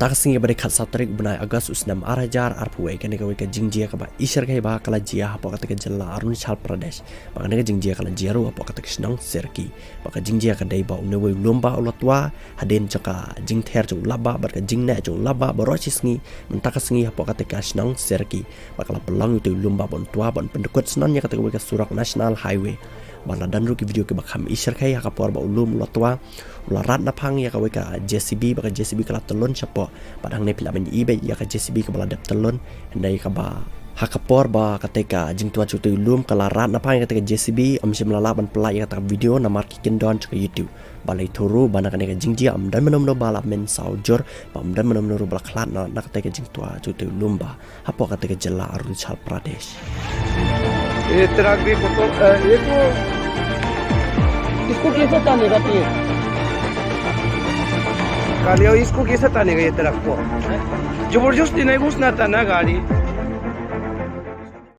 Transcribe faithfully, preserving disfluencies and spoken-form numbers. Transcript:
Mynta ka sngi ba dei khatsaw tarik u bnai August u snem ar hajar arphew wei, kane kawei ka jingjia kaba i shyrkhei ba ka la jia hapoh kata ka jylla Arunachal Pradesh. Ba kane ka jingjia ka la jia ruh hapoh kata ka shnong Serki. Ba ka jingjia ka dei ba une uwei u lum bah u la twa hadien jong ka jingther jong u lap bah bad ka jingneh jong u lap bah baroh shi sngi mynta ka sngi hapoh kata ka shnong Serki. Ba ka la pynlong ïa utei u lum bah ban twa ban pyndkut snon ïa kata kawei ka surok National Highway. Ba la don ruh ki video kiba kham i shyrkhei ha ka por ba u lum u la twa, u la rat naphang ïa kawei ka J C B, ba ka J C B ka la tyllun shapoh. Bad hangne phi lah ban ïohi beit ïa ka J C B kaba la dep tyllun. Hynrei kaba ha ka por ba kata ka jingtwa jong utei u lum ka la rat naphang ïa kata ka J C B, ym shym la lah ban pynlait ïa kata ka video namar ki kyndon jong ka YouTube. Ba la ïathuh ruh ba na kane ka jingjia ym don mano mano ba la mynsaw jur, ba ym don mano mano ruh ba la khlad na, na kata ka jingtwa jong utei u lum bah hapoh kata ka jylla Arunachal Pradesh. ये ट्रक भी फोटो, अ, ये तो इसको कैसे तानेगा तेज? कालिया, इसको कैसे तानेगा ये ट्रक को? जबरदस्ती नहीं घुसना था ना गाड़ी।